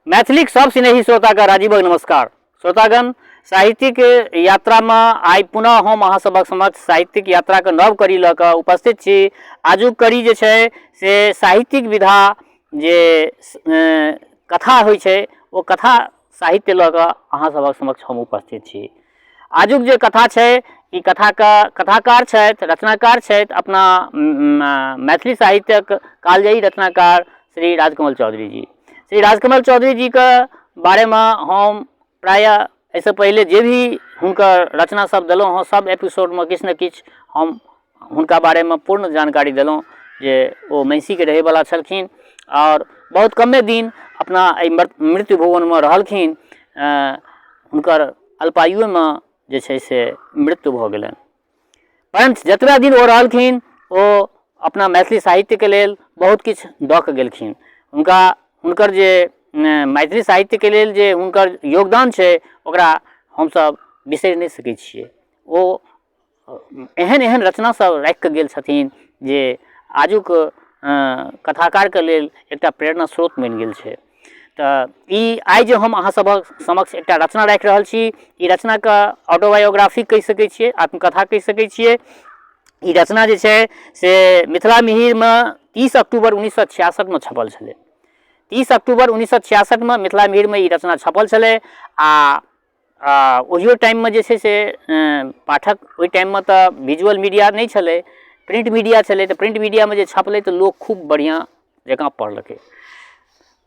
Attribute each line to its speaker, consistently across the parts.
Speaker 1: मैथिलीक सब स्नेही श्रोताके राजीवक नमस्कार। श्रोतागण, साहित्यिक यात्रामे आइ पुनः हम अहाँ सभक समक्ष साहित्यिक यात्राके नव कड़ी लऽ कऽ उपस्थित छी। आजुक कड़ी जे छै से साहित्यिक विधा जे कथा होइ छै, ओ कथा साहित्य लऽ कऽ अहाँ सभक समक्ष हम उपस्थित छी। आजुक जे कथा छै, ई कथाके कथाकार छथि, रचनाकार छथि अपना मैथिली साहित्यक कालजयी रचनाकार श्री राजकमल चौधरी जी। श्री राजकमल चौधरी जीके बारेमे हम प्रायः एहिसँ पहिले जे भी हुनकर रचना सब देलहुँ हँ, सब एपिसोडमे किछु ने किछु हम हुनका बारेमे पूर्ण जानकारी देलहुँ जे ओ महिषीके रहैवला छलखिन आओर बहुत कमे दिन अपना एहि मृत्यु भुवनमे रहलखिन। हुनकर अल्पायुएमे जे छै से मृत्यु भऽ गेलनि, परञ्च जतबा दिन ओ रहलखिन ओ अपना मैथिली साहित्यके लेल बहुत किछु दऽ कऽ गेलखिन। हुनकर जे मैथिली साहित्यके लेल जे हुनकर योगदान छै, ओकरा हमसभ बिसरि नहि सकै छियै। ओ एहन एहन रचना सब राखि कऽ गेल छथिन जे आजुक कथाकारके लेल एकटा प्रेरणा स्रोत बनि गेल छै। तऽ ई आइ जे हम अहाँ सभक समक्ष एकटा रचना राखि रहल छी, ई रचनाके ऑटोबायोग्राफी कहि सकै छियै, आत्मकथा कहि सकै छियै। ई रचना जे छै से मिथिला मिहिरमे 30 अक्टूबर 1966मे छपल छलै। 30 अक्टूबर 1966मे मिथिला मिहिरमे ई रचना छपल छलै आ ओहियो टाइममे जे छै से पाठक, ओहि टाइममे तऽ विजुअल मीडिया नहि छलै, प्रिंट मीडिया छलै, तऽ प्रिंट मीडियामे जे छपलै तऽ लोक खूब बढ़िआँ जकाँ पढ़लकै।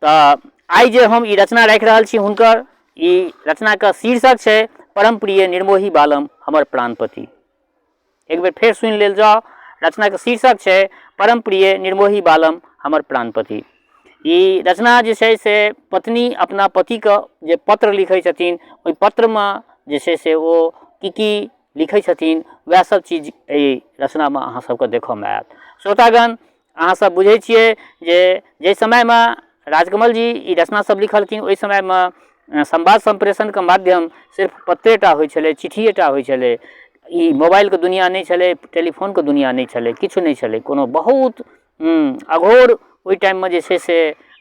Speaker 1: तऽ आइ जे हम ई रचना राखि रहल छी हुनकर, ई रचनाके शीर्षक छै परम प्रिय निर्मोही बालम हमर प्राणपति। एक बेर फेर सुनि लेल जाउ, रचनाके शीर्षक छै परम प्रिय निर्मोही बालम हमर प्राणपति। ई रचना जे छै से पत्नी अपना पतिके जे पत्र लिखै छथिन, ओहि पत्रमे जे छै से ओ की की लिखै छथिन, वएह सब चीज एहि रचनामे अहाँ सबके देखऽमे आयत। श्रोतागण, अहाँ सब बुझै छियै जे जाहि समयमे राजकमल जी ई रचना सब लिखलखिन, ओहि समयमे संवाद सम्प्रेषणके माध्यम सिर्फ पत्रेटा होइ छलै, चिट्ठिएटा होइ छलै। ई मोबाइलके दुनिआ नहि छलै, टेलीफोनके दुनिआ नहि छलै, किछु नहि छलै कोनो। बहुत अघोर ओहि टाइममे जे छै से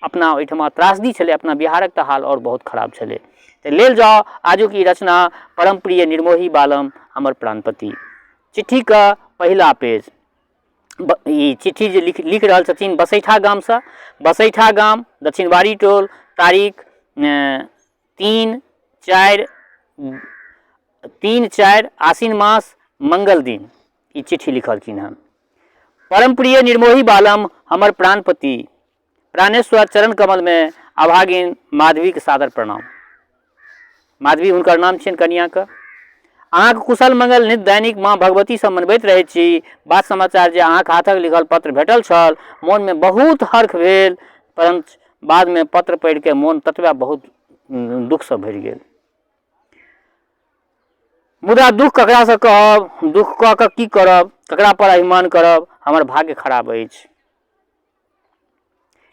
Speaker 1: अपना ओहिठमा त्रासदी छलै। अपना बिहारक तऽ हाल आओर बहुत खराब छलै। तऽ लेल जाउ आजुक ई रचना परम प्रिय निर्मोही बालम हमर प्राणपति। चिट्ठीके पहिला पेज। ई चिट्ठी जे लिख रहल छथिन बसैठा गामसँ, बसैठा गाम, दक्षिणवाड़ी टोल, तारीख 3 4, 3 4 आश्विन मास, मंगल दिन ई चिट्ठी लिखलखिन हँ। परम प्रिय निर्मोही बालम हमर प्राणपति, प्राणेश्वर चरण कमलमे अभागिन माधवीके सादर प्रणाम। माधवी हुनकर नाम छियनि कनिआँके। अहाँके कुशल मंगल नित दैनिक माँ भगवतीसँ मनबैत रहैत छी। बात समाचार जे अहाँके हाथक लिखल पत्र भेटल छल, मोनमे बहुत हर्ख भेल, परंच बादमे पत्र पढ़िके मोन ततबे बहुत दुःखसँ भरि गेल। मुदा दुःख ककरासँ कहब, दुःख कऽ कऽ की करब, ककरा पर अभिमान करब, हमर भाग्य खराब अछि।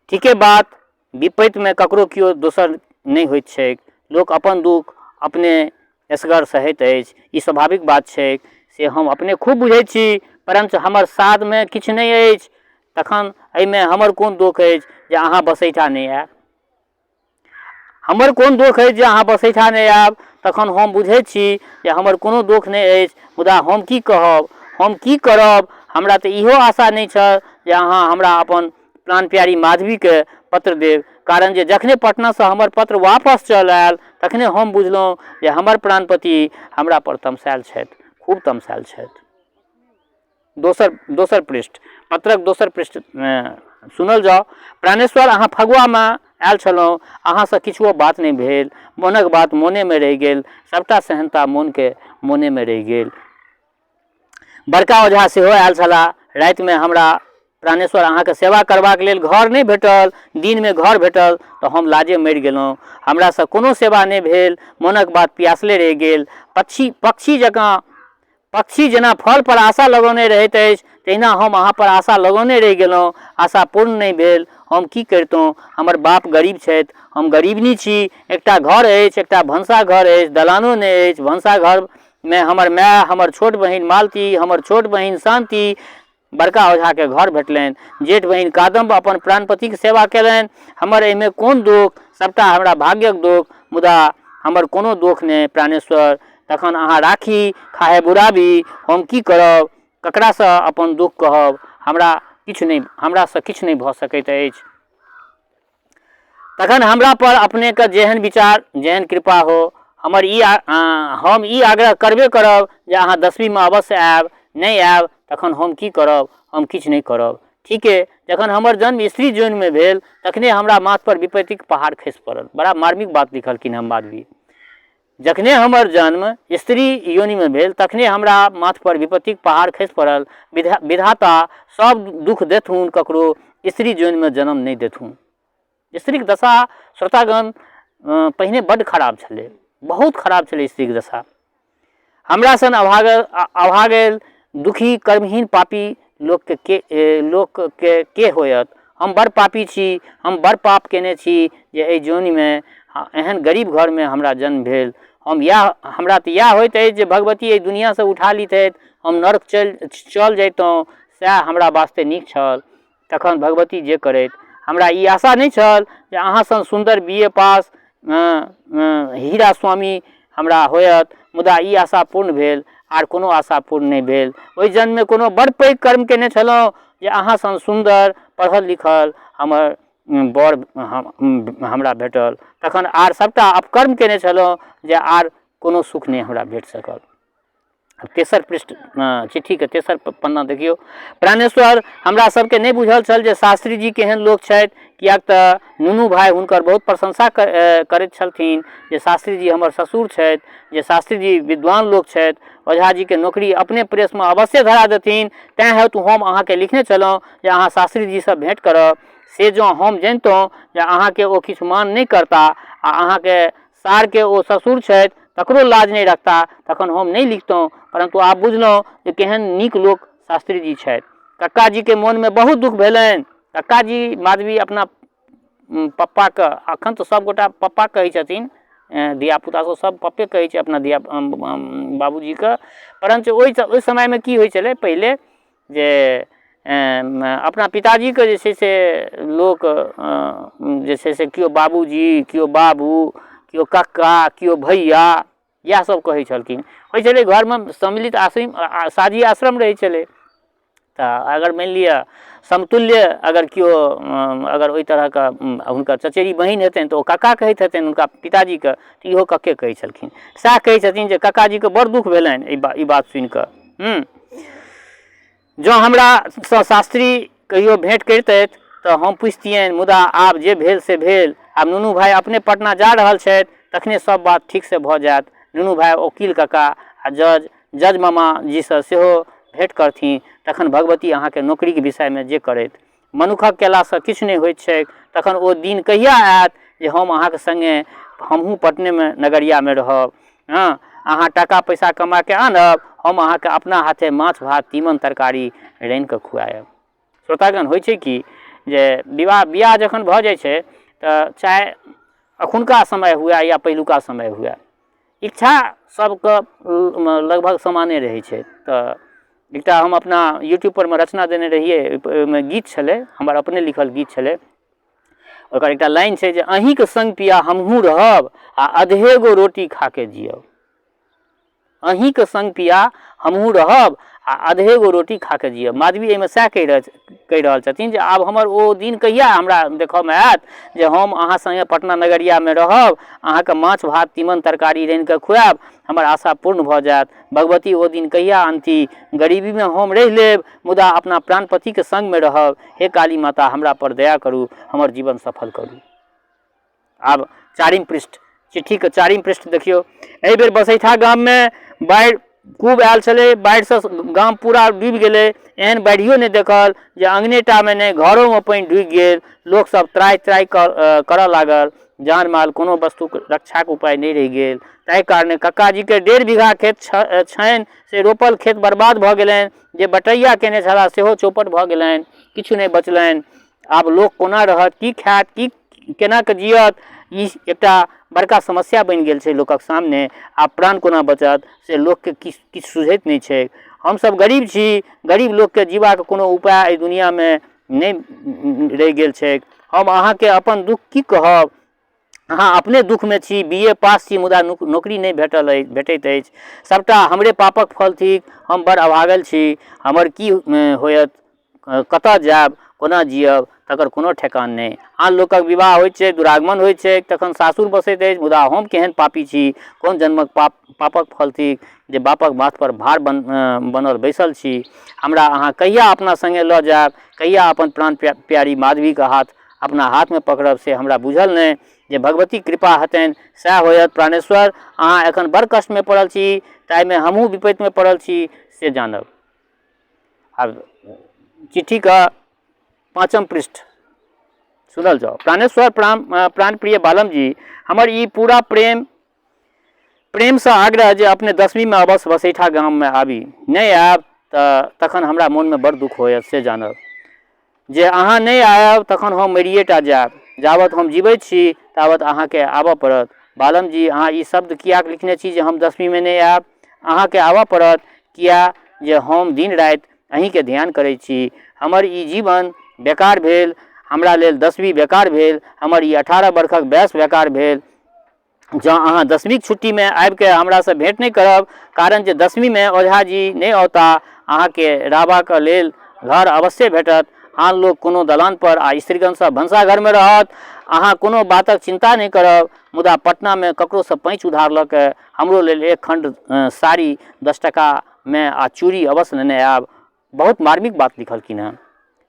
Speaker 1: ठीके बात, विपत्तिमे ककरो केओ दोसर नहि होइत छैक। लोक अपन दुःख अपने एसगर सहैत अछि, ई स्वाभाविक बात छैक, से हम अपने खूब बुझैत छी, परञ्च हमर साधमे किछु नहि अछि, तखन एहिमे हमर कोन दोख अछि जे अहाँ बसैठा नहि आयब? हमर कोन दोख अछि जे अहाँ बसैठा नहि आयब? तखन हम बुझैत छी जे हमर कोनो दोख नहि अछि, मुदा हम की कहब, हम की करब? हमरा तऽ इहो आशा नहि छल जे अहाँ हमरा अपन प्राण प्यारी माधवीके पत्र देब, कारण जे जखने पटनासँ हमर पत्र वापस चल आयल, तखने हम बुझलहुँ जे हमर प्राणपति हमरा पर तमसायल छथि, खूब तमसायल छथि। दोसर पृष्ठ, पत्रक दोसर पृष्ठ सुनल जाउ। प्राणेश्वर, अहाँ फगुआमे आयल छलहुँ, अहाँसँ किछुओ बात नहि भेल, मोनक बात मोनेमे रहि गेल, सभटा सेहन्ता मोनके मोनेमे रहि गेल। बड़का ओझा सेहो आयल छलाह रातिमे। हमरा प्राणेश्वर अहाँके सेवा करबाक लेल घर नहि भेटल, दिनमे घर भेटल तऽ हम लाजे मरि गेलहुँ। हमरासँ कोनो सेवा नहि भेल, मोनक बात पियासले रहि गेल। पक्षी जकाँ, पक्षी जेना फल पर आशा लगौने रहैत अछि, तहिना हम अहाँ पर आशा लगौने रहि गेलहुँ, आशा पूर्ण नहि भेल। हम की करितहुँ? हमर बाप गरीब छथि, हम गरीबनी छी। एकटा घर अछि, एकटा भनसा घर अछि, दलानो नहि अछि। भनसा घरमे हमर माय, हमर छोट बहिन मालती, हमर छोट बहिन शान्ति बड़का ओझाके घर भेटलनि। जेठ बहिन कादम्ब अपन प्राणपतिक सेवा केलनि। हमर एहिमे कोन दोख? सभटा हमरा भाग्यक दोख। मुदा हमर कोनो दोख नहि प्राणेश्वर। तखन अहाँ राखी खाहे बुराबी, हम की करब? ककरासँ अपन दुख कहब? हमरा किछु नहि हमरासँ किछु नहि भऽ सकैत अछि। तखन हमरा पर अपनेके जेहन विचार जेहन कृपा हो हमर ई हम ई आग्रह करबे करब जे अहाँ दसमीमे अवश्य आयब नहि आयब तखन हम की करब हम किछु नहि करब ठीके जखन हमर जन्म स्त्री जोनिमे भेल तखने हमरा माथपर विपत्तिक पहाड़ खसि पड़ल बड़ा मार्मिक बात लिखलखिन हँ माधवी जखने हमर जन्म स्त्री योनिमे भेल तखने हमरा माथपर विपत्तिक पहाड़ खसि पड़ल विधा विधाता सब दुःख देथुन ककरो स्त्री योनिमे जन्म नहि देथुन स्त्रीके दशा श्रोतागण पहिने बड्ड खराब छलै बहुत खराब छलै स्त्रीके दशा हमरा सन अभागल अभागल दुखी कर्महीन पापी लोकके के लोकके के होयत हम बड़ पापी छी हम बड़ पाप कयने छी जे एहि जोनिमे एहन गरीब घरमे हमरा जन्म भेल हम इएह हमरा तऽ इएह होइत अछि जे भगवती एहि दुनिआँसँ उठा लितथि हम नरक चलि चल जैतहुँ सएह हमरा वास्ते नीक छल तखन भगवती जे करथि हमरा ई आशा नहि छल जे अहाँ सन सुन्दर बी ए पास हीरा स्वामी हमरा होयत मुदा ई आशा पूर्ण भेल आर कोनो आशा पूर्ण नहि भेल ओहि जन्ममे कोनो बड़ पैघ कर्म कयने छलहुँ जे अहाँ सन सुन्दर पढ़ल लिखल हमर वर हमरा भेटल तखन आर सभटा अपकर्म कयने छलहुँ जे आर कोनो सुख नहि हमरा भेट सकल तेसर पृष्ठ चिट्ठीके तेसर पन्ना देखियौ प्राणेश्वर हमरा सबके नहि बुझल छल जे शास्त्री जी केहन लोक छथि किएक तऽ नुनू भाइ हुनकर बहुत प्रशंसा करैत छलथिन जे शास्त्री जी हमर ससुर छथि जे शास्त्री जी विद्वान लोक छथि ओझा जीके नौकरी अपने प्रेसमे अवश्ये धरा देथिन तैँ हेतु हम अहाँके लिखने छलहुँ जे अहाँ शास्त्री जीसँ भेँट करब से जँ हम जनितहुँ जे अहाँके ओ किछु मान नहि करता आ अहाँके सारके ओ ससुर छथि तकरो लाज नहि रखता तखन हम नहि लिखतहुँ परन्तु आब बुझलहुँ जे केहन नीक लोक शास्त्रीजी छथि कक्काजीके मोनमे बहुत दुःख भेलनि कक्काजी माधवी अपना पप्पाके एखन तऽ सभगोटा पप्पा कहै छथिन धियापुता सब सब पप्पे कहै छै अपना धिया बाबूजीके परञ्च ओहि ओहि समयमे की होइ छलै पहिले जे अपना पिताजीके जे छै से लोक जे छै से केओ बाबूजी केओ बाबू केओ कक्का केओ भैया इएह सब कहै छलखिन होइ छलै घरमे सम्मिलित आश्रम साझी आश्रम रहै छलै तऽ अगर मानि लिअ समतुल्य अगर केओ अगर ओहि तरहके हुनकर चचेरी बहिन हेतनि तऽ ओ कक्का कहैत हेतनि हुनका पिताजीके तऽ इहो कक्के कहै छलखिन सएह कहै छथिन जे कक्काजीके बड़ दुःख भेलनि एहि ई बात सुनिकऽ हूँ जँ हमरासँ शास्त्री कहियो भेँट करितथि तऽ हम पुछितियनि मुदा आब जे भेल से भेल आब नुनू भाइ अपने पटना जा रहल छथि तखने सब बात ठीकसँ भऽ जायत नुनू भाइ ओकील कका आ जज जज मामाजीसँ सेहो भेँट करथिन तखन भगवती अहाँके नौकरीके विषयमे जे करथि मनुखक कयलासँ किछु नहि होइत छैक तखन ओ दिन कहिया आयत जे हम अहाँके सङ्गे हमहूँ पटनेमे नगरियामे रहब हँ अहाँ टाका पैसा कमाके आनब हम अहाँके अपना हाथे माछ भात तीमन तरकारी रान्हिकऽ खुआयब श्रोतागण होइ छै की जे विवाह बियाह जखन भऽ जाइ छै तऽ चाहे एखुनका समय हुए या पहिलुका समय हुए इच्छा सबके लगभग समाने रहै छै तऽ एकटा हम अपना यूट्यूबपर मे रचना देने रहियै ओहिमे गीत छलै हमर अपने लिखल गीत छलै ओकर एकटा लाइन छै जे अहीँके सङ्ग पिया हमहूँ रहब आ अधे गो रोटी खाके जियब अहीँके सङ्ग पिया हमहूँ रहब आ अधे गो रोटी खा कऽ जियब माधवी एहिमे सएह कहि रहल कहि रहल छथिन जे आब हमर ओ दिन कहिया हमरा देखऽमे आयत जे हम अहाँ सङ्गे पटना नगरियामे रहब अहाँके माछ भात तीमन तरकारी रान्हि कऽ खुआयब हमर आशा पूर्ण भऽ जायत भगवती ओ दिन कहिया अनती गरीबीमे हम रहि लेब मुदा अपना प्राणपतिके सङ्गमे रहब हे काली माता हमरा पर दया करू हमर जीवन सफल करू आब चारिम पृष्ठ चिट्ठीके चारिम पृष्ठ देखियौ एहि बेर बसैठा गाममे बाढ़ि खूब आयल छलै बाढ़िसँ गाम पूरा डूबि गेलै एहन बाढ़ियो नहि देखल जे अङ्गनेटामे नहि घरोमे पानि ढुकि गेल लोकसभ त्राहि त्राहि करऽ लागल जान माल कोनो वस्तुके रक्षाके उपाय नहि रहि गेल ताहि कारणे कक्काजीके डेढ़ बीघा खेत छनि से रोपल खेत बर्बाद भऽ गेलनि जे बटैया कयने छलाह सेहो चौपट भऽ गेलनि किछु नहि बचलनि आब लोक कोना रहत की खायत की केना कऽ जियत ई एकटा बड़का समस्या बनि गेल छै लोकक सामने आब प्राण कोना बचत से लोकके किछु किछु सुझैत नहि छै हमसभ गरीब छी, गरीब लोकके जीबाक कोनो उपाय एहि दुनिआँमे नहि रहि गेल छैक। हम अहाँके अपन दुःख की कहब, अहाँ अपने दुःखमे छी, बी ए पास छी मुदा नौकरी नहि भेटल अछि भेटैत अछि। सभटा हमरे पापक फल थिक, हम बड़ अभागल छी। हमर की होयत, कतऽ जायब, कोना जियब, तकर कोनो ठेकान नहि। आन लोकक विवाह होइत छै, दुरागमन होइत छै, तखन सासुर बसैत अछि, मुदा हम केहन पापी छी, कोन जन्मक पाप पापक फल थिक जे बापक माथपर भार बन बनल बैसल छी। हमरा अहाँ कहिया अपना सङ्गे लऽ जायब, कहिया अपन प्राण प्यारी माधवीके हाथ अपना हाथमे पकड़ब से हमरा बुझल नहि। जे भगवतीक कृपा हेतनि सएह होयत। प्राणेश्वर, अहाँ एखन बड़ कष्टमे पड़ल छी, ताहिमे हमहूँ विपत्तिमे पड़ल छी से जानब। आब चिट्ठीके पाँचम पृष्ठ सुनल जाउ। प्राणेश्वर प्राणप्रिय बालम जी, हमर ई पूरा प्रेमसँ आग्रह जे अपने दसमीमे अवश्य बसैठा गाममे आबी। नहि आयब तऽ तखन हमरा मोनमे बड़ दुःख होयत से जानब। जे अहाँ नहि आयब तखन हम मरिए टा जायब। जाबत हम जीबैत छी ताबत अहाँके आबऽ पड़त। बालम जी, अहाँ ई शब्द किएक लिखने छी जे हम दसमीमे नहि आयब? अहाँके आबऽ पड़त, किएक जे हम दिन राति अहीँके ध्यान करैत छी। हमर ई जीवन बेकार भेल, हमरा लेल दसमी बेकार भेल, हमर ई 18 बरखक बयस बेकार भेल। जँ अहाँ दसमीक छुट्टीमे आबिके हमरासँ भेँट नहि करब, कारण जे दसमीमे ओझाजी नहि औता, अहाँके रहबाक लेल घर अवश्ये भेटत। आन लोक कोनो दलानपर आ स्त्रीगण सभ भनसाघरमे रहत। अहाँ कोनो बातक चिन्ता नहि करब, मुदा पटनामे ककरोसँ पैँच उधार लऽ कऽ हमरो लेल एक खण्ड साड़ी 10 टाकामे आ चूड़ी अवश्य नेने आयब। बहुत मार्मिक बात लिखलखिन हेँ।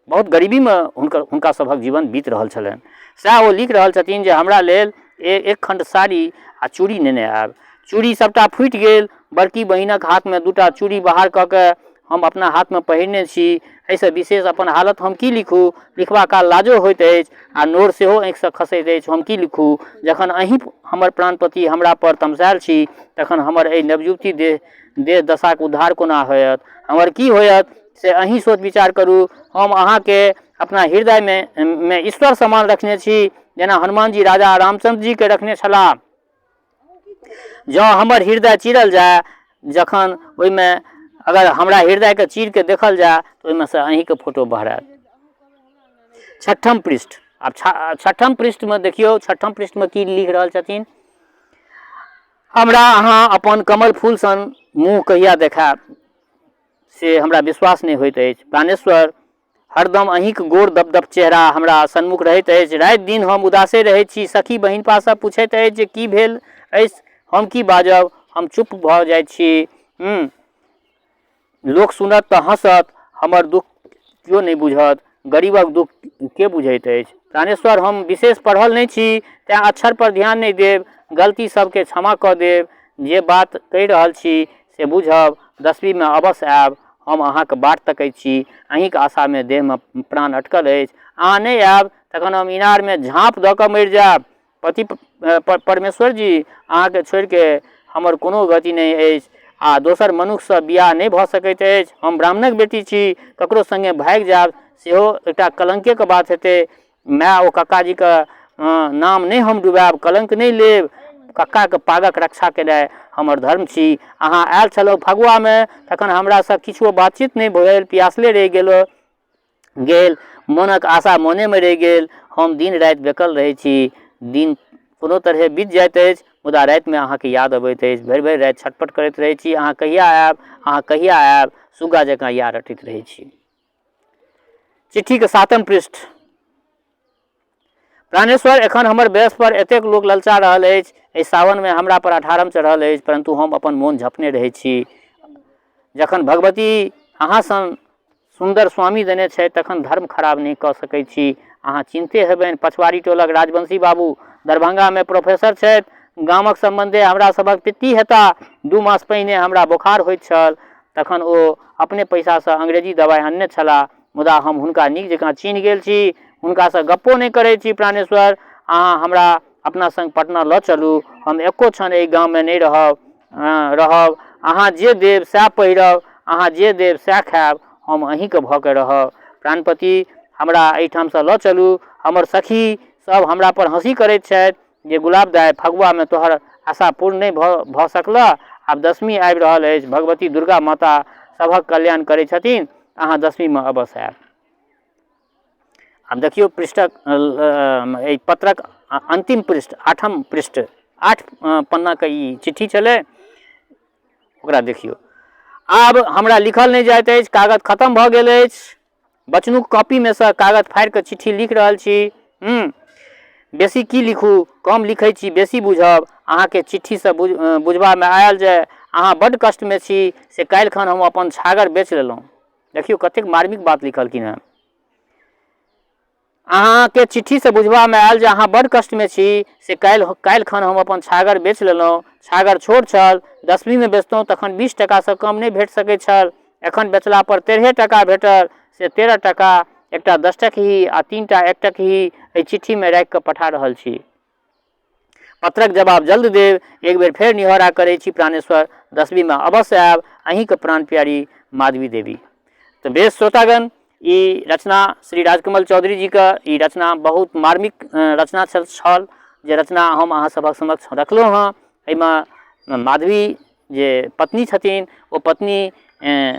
Speaker 1: बहुत गरीबीमे हुनकर हुनका सभक जीवन बीत रहल छलनि, सएह ओ लिख रहल छथिन जे हमरा लेल एक खण्ड साड़ी आ चूड़ी नेने आयब। चूड़ी सभटा फूटि गेल। बड़की बहिनक हाथमे दूटा चूड़ी बाहर कऽ के हम अपना हाथमे पहिरने छी। एहिसँ विशेष अपन हालत हम की लिखू? लिखबा काल लाजो होइत अछि आ नोर सेहो आँखिसँ खसैत अछि। हम की लिखू? जखन अहीँ हमर प्राणपति हमरा पर तमसायल छी तखन हमर एहि नवयुवती देह देह दशाक उद्धार कोना होयत? हमर की होयत से अहीँ सोच विचार करू। हम अहाँके अपना हृदयमे मे ईश्वर समान रखने छी, जेना हनुमानजी राजा रामचन्द्रजीके रखने छलाह। जँ हमर हृदय चीरल जाय, जखन ओहिमे अगर हमरा हृदयके चीरके देखल जाय तऽ ओहिमे सँ अहीँके फोटो बहरायत। छठम पृष्ठ। आब छठम पृष्ठमे देखियौ, छठम पृष्ठमे की लिख रहल छथिन। हमरा अहाँ अपन कमल फूल सन मुँह कहिया देखायब से हमरा विश्वास नहि होइत अछि। प्राणेश्वर, हरदम अहीँक गोर दपदप चेहरा हमरा सन्मुख रहैत अछि। राति दिन हम उदासे रहैत छी। सखी बहिनपा सब पुछैत अछि जे की भेल अछि, हम की बाजब? हम चुप भऽ जाइत छी। लोक सुनत तऽ हँसत, हमर दुःख केओ नहि बुझत। गरीबक दुःख के बुझैत अछि? प्राणेश्वर, हम विशेष पढ़ल नहि छी, तेँ अक्षरपर ध्यान नहि देब। गलती सभकेँ क्षमा कऽ देब। जे बात कहि रहल छी से बुझब। दसवींमे अवश्य आयब। हम अहाँक बाट तकैत छी। अहीँक आशामे देहमे प्राण अटकल अछि। अहाँ नहि आयब तखन हम इनारमे झाँप दऽ कऽ मरि जायब। पति परमेश्वर जी, अहाँके छोड़िके हमर कोनो गति नहि अछि आ दोसर मनुखसँ बिआह नहि भऽ सकैत अछि। हम ब्राह्मणक बेटी छी, ककरो सङ्गे भागि जायब सेहो एकटा कलङ्केके बात हेतै। माय ओ कक्काजीके नाम नहि हम डुबायब, कलङ्क नहि लेब। कक्काके पागक रक्षा केनाइ हमर धर्म छी। अहाँ आयल छलहुँ फगुआमे, तखन हमरासँ किछुओ बातचीत नहि भेल, पियासले रहि गेलहुँ। गेल मोनक आशा मोनेमे रहि गेल। हम दिन राति बेकल रहै छी। दिन कोनो तरहे बीत जाइत अछि, मुदा रातिमे अहाँके याद अबैत अछि। भरि भरि राति छटपट करैत रहै छी, अहाँ कहिया आयब, अहाँ कहिया आयब, सुग्गा जकाँ इएह रटैत रहै छी। चिट्ठीके सातम पृष्ठ। प्राणेश्वर, एखन हमर बयस पर एतेक लोक ललचा रहल अछि। एहि सावनमे हमरा पर अठारहम चढ़ल अछि, परन्तु हम अपन मोन झपने रहै छी। जखन भगवती अहाँ सन सुन्दर स्वामी देने छथि तखन धर्म खराब नहि कऽ सकै छी। अहाँ चिन्हते हेबनि पछवारी टोलक राजवंशी बाबू दरभंगामे प्रोफेसर छथि। गामक सम्बन्धे हमरा सभक पित्ती हेता। 2 मास पहिने हमरा बोखार होइत छल, तखन ओ अपने पैसासँ अंग्रेजी दवाइ अनने छलाह। मुदा हम हुनका नीक जकाँ चिन्ह गेल छी। हुनकासँ गप्पो नहि करैत छी। प्राणेश्वर, अहाँ हमरा अपना सङ्ग पटना लऽ चलू। हम एक्को क्षण एहि गाममे नहि रहब रहब। अहाँ जे देब सएह पहिरब, अहाँ जे देब सएह खायब। हम अहीँके भऽ कऽ रहब। प्राणपति, हमरा एहिठामसँ लऽ चलू। हमर सखी सभ हमरापर हँसी करैत छथि जे गुलाब दाइ, फगुआमे तोहर आशा पूर्ण नहि भऽ सकलह। आब दशमी आबि रहल अछि। भगवती दुर्गा मातासँ सभक कल्याण करै छथिन। अहाँ दसमीमे अवश्य आयब। आब देखियौ पृष्ठक एहि पत्रक अन्तिम पृष्ठ, आठम पृष्ठ, 8 पन्नाके ई चिट्ठी छलै, ओकरा देखियौ। आब हमरा लिखल नहि जाइत अछि, कागज खतम भऽ गेल अछि। बचनूक कॉपीमे सँ कागज फाड़ि कऽ चिट्ठी लिख रहल छी। बेसी की लिखू, कम लिखै छी बेसी बुझब। अहाँके चिट्ठीसँ बुझबामे आयल जे अहाँ बड्ड कष्टमे छी, से काल्हिखन हम अपन छागर बेच लेलहुँ। देखियौ कतेक मार्मिक बात लिखलखिन हेँ। अहाँके चिट्ठीसँ बुझबामे आयल जे अहाँ बड्ड कष्टमे छी, से काल्हिखन हम अपन छागर बेच लेलहुँ। छागर छोट छल, दसमीमे बेचतहुँ तखन 20 टाकासँ कम नहि भेट सकैत छल। एखन बेचलापर 13 टाका भेटल, से 13 टाका एकटा 10 टकही आ 3टा 1 टकही एहि चिट्ठीमे राखि कऽ पठा रहल छी। पत्रक जवाब जल्द देब। एक बेर फेर निहोरा करै छी प्राणेश्वर, दसवींमे अवश्य आयब। अहीँके प्राण प्यारी माधवी देवी। तऽ बेस श्रोतागण, ई रचना श्री राजकमल चौधरी जीके ई रचना बहुत मार्मिक रचना छल, जे रचना हम अहाँ सभक समक्ष रखलहुँ हँ। एहिमे माधवी जे पत्नी छथिन, ओ पत्नी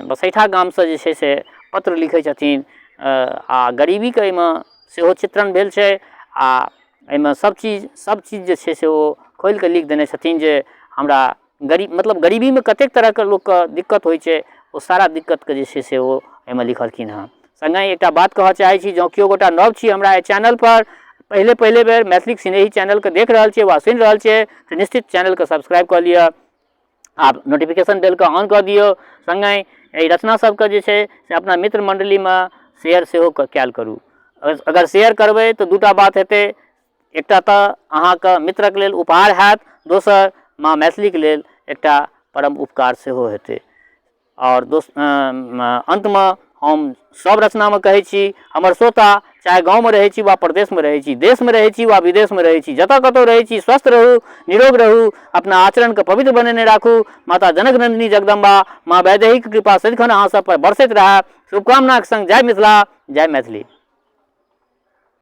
Speaker 1: बसैठा गामसँ जे छै से पत्र लिखै छथिन आ गरीबीके एहिमे सेहो चित्रण भेल छै। आ एहिमे सब चीज जे छै से ओ खोलिकऽ लिख देने छथिन जे हमरा गरीब, मतलब गरीबीमे कतेक तरहके लोकके दिक्कत होइ छै, ओ सारा दिक्कतके जे छै से ओ एहिमे लिखलखिन हँ। सङ्गहि एकटा बात कहऽ चाहै छी, जँ केओ गोटा नव छी हमरा एहि चैनलपर, पहिले पहिले बेर मैथिलीक सिनेही चैनलके देख रहल छियै वा सुनि रहल छियै, तऽ निश्चित चैनलके सब्सक्राइब कऽ लिअ आ नोटिफिकेशन बेलके ऑन कऽ दियौ। सङ्गहि एहि रचना सबके जे छै से अपना मित्र मण्डलीमे शेयर सेहो कयल करू। अगर शेयर करबै तऽ दूटा बात हेतै, एकटा तऽ अहाँके मित्रक लेल उपहार हैत, दोसर माँ मैथिलीके लेल एकटा परम उपकार सेहो हेतै। आओर अन्तमे हम सभ रचनामे कहै छी, हमर श्रोता चाहे गाँवमे रहै छी वा प्रदेशमे रहै छी, देशमे रहै छी वा विदेशमे रहै छी, जतऽ कतहु रहै छी, स्वस्थ रहू, निरोग रहू, अपना आचरणके पवित्र बनेने राखू। माता जनक नन्दिनी जगदम्बा माँ वैदेहीके कृपा सदिखन अहाँ सब पर बरसैत रहए, शुभकामनाके सङ्ग जय मिथिला, जय मैथिली।